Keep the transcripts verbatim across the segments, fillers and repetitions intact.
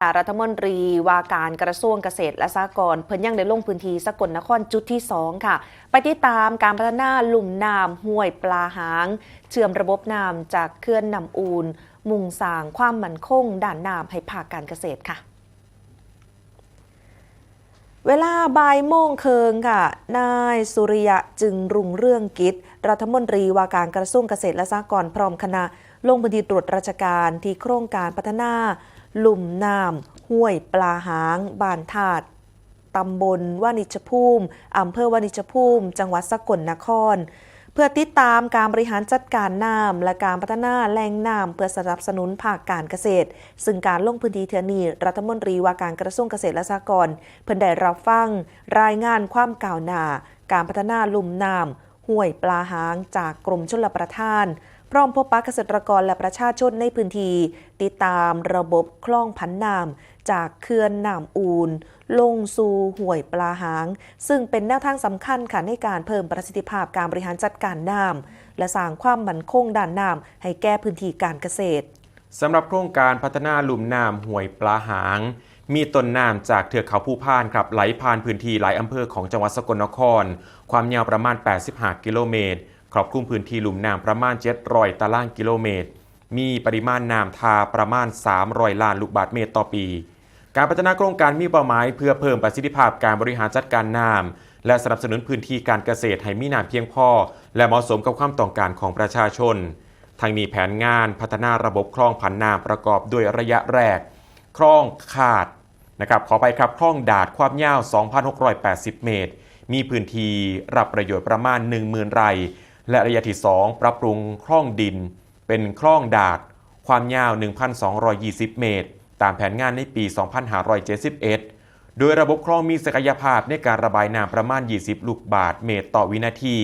รัฐมนตรีว่าการกระทรวงเกษตรและสหกรณ์ เพิ่นยังได้ลงพื้นที่สกลนครจุดที่สองค่ะ ไปติดตามการพัฒนาลุ่มน้ำห้วยปลาหาง เชื่อมระบบน้ำจากเขื่อนน้ำอูน มุ่งสร้างความมั่นคงด้านน้ำให้ภาคการเกษตรค่ะ เวลาบ่ายโมงครึ่งค่ะ นายสุริยะ จึงรุ่งเรืองกิจ รัฐมนตรีว่าการกระทรวงเกษตรและสหกรณ์ พร้อมคณะ ลงพื้นที่ตรวจราชการที่โครงการพัฒนาลุ่มน้ำห้วยปลาหาง บ้านธาตุ ตำบลวานิชภูมิ อำเภอวานิชภูมิ จังหวัดสกลนคร เพื่อติดตามการบริหารจัดการน้ำและการพัฒนาแหล่งน้ำ เพื่อสนับสนุนภาคการเกษตร ซึ่งการลงพื้นที่เทื่อนี้ รัฐมนตรีว่าการกระทรวงเกษตรและสหกรณ์ เพิ่นได้รับฟังรายงานความก้าวหน้า การพัฒนาลุ่มน้ำห้วยปลาหางจากกรมชลประทาน พร้อมพบปะเกษตรกรและประชาชนในพื้นที่ ติดตามระบบคลองผันน้ำจากเขื่อนน้ำอูน ลงสู่ห้วยปลาหาง ซึ่งเป็นแนวทางสำคัญค่ะในการเพิ่มประสิทธิภาพการบริหารจัดการน้ำ และสร้างความมั่นคงด้านน้ำให้แก่พื้นที่การเกษตร สำหรับโครงการพัฒนาลุ่มน้ำห้วยปลาหาง มีต้นน้ำจากเทือกเขาภูพานครับ ไหลผ่านพื้นที่หลายอำเภอของจังหวัดสกลนคร ความยาวประมาณ 85 กิโลเมตร ครอบคลุมพื้นที่ลุ่มน้ำประมาณ 700 ตารางกิโลเมตร มีปริมาณน้ำท่าประมาณ 300 ล้านลูกบาศก์เมตรต่อปี การพัฒนาโครงการมีเป้าหมายเพื่อเพิ่มประสิทธิภาพการบริหารจัดการน้ำ และสนับสนุนพื้นที่การเกษตรให้มีน้ำเพียงพอ และเหมาะสมกับความต้องการของประชาชน ทั้งนี้แผนงานพัฒนาระบบคลองผันน้ำประกอบด้วยระยะแรก คลองคาดนะครับ ขออภัยครับ คลองดาด ความยาว 2,680 เมตร มีพื้นที่รับประโยชน์ประมาณ 10,000 ไร่ และระยะที่ 2 ปรับปรุงคลองดิน เป็นคลองดาด ความยาว 1,220 เมตร ตามแผนงานในปี 2571 โดยระบบคลองมีศักยภาพในการระบายน้ำประมาณ 20 ลูกบาศก์เมตรต่อวินาที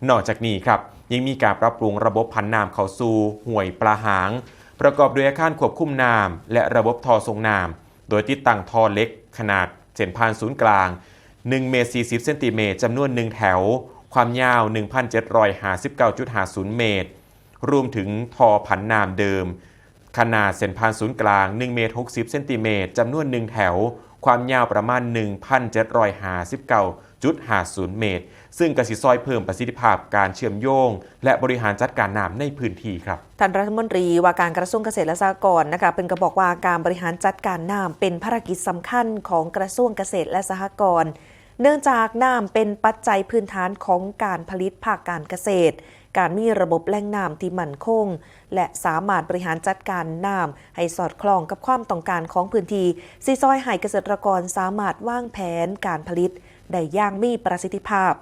นอกจากนี้ครับ ยังมีการปรับปรุงระบบผันน้ำเข้าสู่ห้วยปลาหาง ประกอบด้วยอาคารควบคุมน้ำ และระบบท่อส่งน้ำ โดยติดตั้งท่อเหล็กขนาดเส้นผ่านศูนย์กลาง 1 เมตร 40 เซนติเมตร จำนวน 1 แถว ความยาว 1,759.50 เมตร รวมถึงท่อผันน้ำเดิม ขนาดเส้นผ่านศูนย์กลาง 1 เมตร 60 เซนติเมตร จำนวน 1 แถว ความยาวประมาณ 1,759.50 เมตร ซึ่งก็สิซอยเพิ่มประสิทธิภาพการเชื่อมโยง และบริหารจัดการน้ำในพื้นที่ครับ ท่านรัฐมนตรีว่าการกระทรวงเกษตรและสหกรณ์นะคะ เพิ่นก็บอกว่าการบริหารจัดการน้ำเป็นภารกิจสำคัญของกระทรวงเกษตรและสหกรณ์ เนื่องจากน้ำเป็นปัจจัยพื้นฐานของการผลิตภาคการเกษตร การมีระบบแหล่งน้ำที่มั่นคง และสามารถบริหารจัดการน้ำให้สอดคล้องกับความต้องการของพื้นที่ สิซอยให้เกษตรกรสามารถวางแผนการผลิตได้อย่างมีประสิทธิภาพ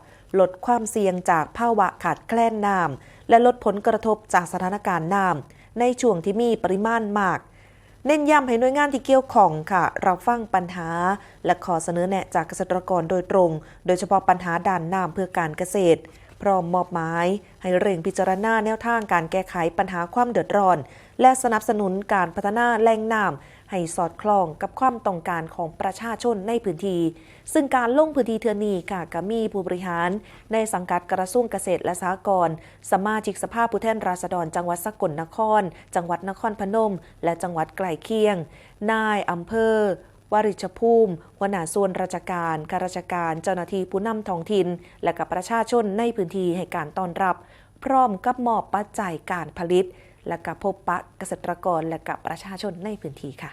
ลดความเสี่ยงจากภาวะขาดแคลนน้ำ และลดผลกระทบจากสถานการณ์น้ำในช่วงที่มีปริมาณมาก เน้นย้ำให้หน่วยงานที่เกี่ยวข้องค่ะ รับฟังปัญหา และข้อเสนอแนะจากเกษตรกรโดยตรง โดยเฉพาะปัญหาด้านน้ำเพื่อการเกษตร พร้อมมอบหมายให้เร่งพิจารณาแนวทางการแก้ไขปัญหาความเดือดร้อน และสนับสนุนการพัฒนาแหล่งน้ำให้สอดคล้องกับความต้องการของประชาชนในพื้นที่ ซึ่งการลงพื้นที่เทื่อนี้ค่ะ ก็มีผู้บริหารในสังกัดกระทรวงเกษตรและสหกรณ์ สมาชิกสภาผู้แทนราษฎรจังหวัดสกลนคร จังหวัดนครพนม และจังหวัดใกล้เคียง นายอำเภอวาริชภูมิ หัวหน้าส่วนราชการ ข้าราชการ เจ้าหน้าที่ผู้นำท้องถิ่น และกับประชาชนในพื้นที่ให้การต้อนรับ พร้อมกับมอบปัจจัยการผลิต และกับพบปะเกษตรกร และกับประชาชนในพื้นที่ค่ะ